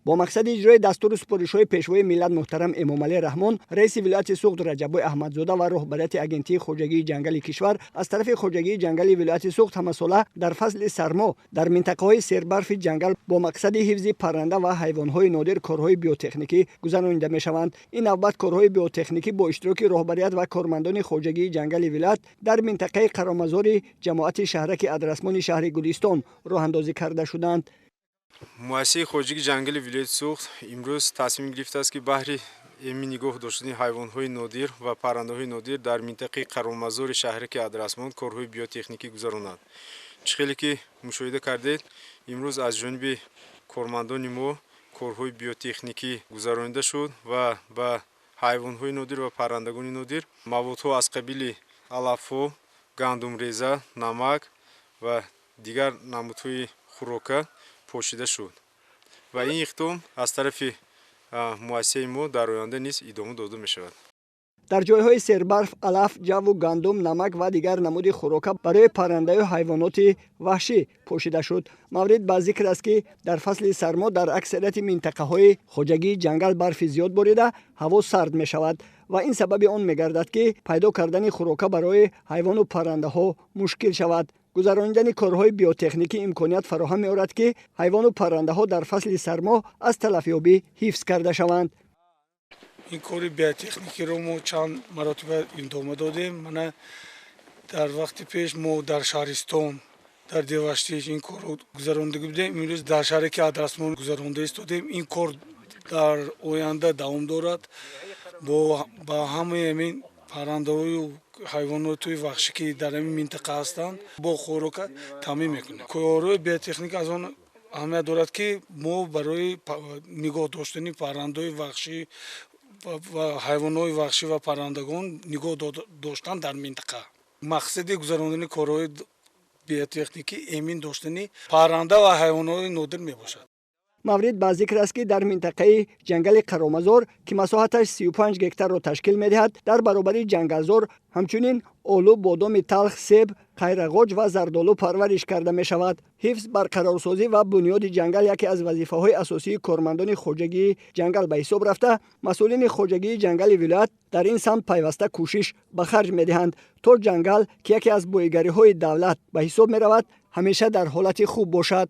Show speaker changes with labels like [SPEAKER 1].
[SPEAKER 1] Бо мақсади иҷрои дастуру супоришҳои Пешвои миллат муҳтарам Эмомалӣ Раҳмон, раиси вилояти Суғд Раҷаббой Аҳмадзода ва роҳбарияти Агентии хоҷагии ҷангали кишвар, аз тарафи хоҷагии ҷангали вилояти Суғд ҳамасола дар фасли сармо дар минтақаҳои сербарфи ҷангал бо мақсади ҳифзи парранда ва ҳайвонҳои нодир корҳои биотехникӣ гузаронида мешаванд. Ин навбат корҳои биотехникӣ бо иштироки роҳбарият ва кормандони хоҷагии ҷангали вилоят дар минтақаи Қаромазори ҷамоати шаҳраки Адрасмони шаҳри Гулистон роҳандозӣ карда шуданд.
[SPEAKER 2] Муассисаи хоҷагии ҷангали вилояти Суғд имрӯз тасмим гирифтааст, ки баҳри эмин нигоҳ доштани ҳайвонҳои нодир ва паррандаҳои нодир дар минтақаи Қаромазори шаҳраки Адрасмон корҳои биотехникӣ гузаронад. Чӣ хеле ки мушоҳида кардед, имрӯз аз ҷониби кормандони мо корҳои биотехникӣ гузаронида шуд ва ба ҳайвонҳои нодир ва паррандагони нодир маводҳо аз қабили алафҳо, гандумреза, намак ва дигар намудҳои хӯрока пошида шуд ва ин иқдом аз тарафи муассисаи мо дар оянда низ идома дода мешавад.
[SPEAKER 1] Дар ҷойҳои сербарф алаф, ҷаву гандум, намак ва дигар намуди хӯрока барои паррандаю ҳайвоноти ваҳшӣ пошида шуд. Маврид ба зикр аст, ки дар фасли сармо дар аксарияти минтақаҳои хоҷагии ҷангал барфи зиёд борида, ҳаво сард мешавад ва ин сабаби он мегардад, ки пайдо кардани хӯрока барои ҳайвону паррандаҳо мушкил шавад. Гузаронидани корҳои биотехникӣ имконият фароҳам меорад, ки ҳайвону паррандаҳо дар фасли сармо аз талафёбӣ ҳифз карда шаванд.
[SPEAKER 3] Ин кори биотехникиро мо чанд маротиба идома додем. Мана, дар вақти пеш мо дар шаҳристон, дар Деваштич ин корро гузаронда будем. Имрӯз дар шаҳраки Адрасмон гузаронда истодем. Ин кор дар оянда давом дорад. Бо ба ҳамаи ҳамин паррандаҳою ҳайвоноти ваҳшӣ, ки дар ҳамин минтақа ҳастанд, бо хӯрока таъмин мекунем. Корҳои биотехника аз он аҳамият дорад, ки мо барои нигоҳ доштани паррандаҳои ваҳшӣ ва ҳайвонҳои ваҳшӣ ва паррандагон нигоҳ доштан дар минтақа. Мақсади гузарондани корҳои биотехникӣ эмин доштани парранда ва ҳайвонҳои нодир мебошад.
[SPEAKER 1] Маврид ба зикр аст, ки дар минтақаи ҷангали Қаромазор, ки масоҳаташ 35 гектарро ташкил медиҳад, дар баробари ҷангалзор ҳамчунин олу, бодоми талх, себ, қайрағоҷ ва зардолу парвариш карда мешавад. Ҳифз, барқарорсозӣ ва бунёди ҷангал яке аз вазифаҳои асосии кормандони хоҷагии ҷангал ба ҳисоб рафта, масъулини хоҷагии ҷангали вилоят дар ин самт пайваста кӯшиш ба харҷ медиҳанд, то ҷангал, ки яке аз боигариҳои давлат ба ҳисоб меравад, ҳамеша дар ҳолати хуб бошад.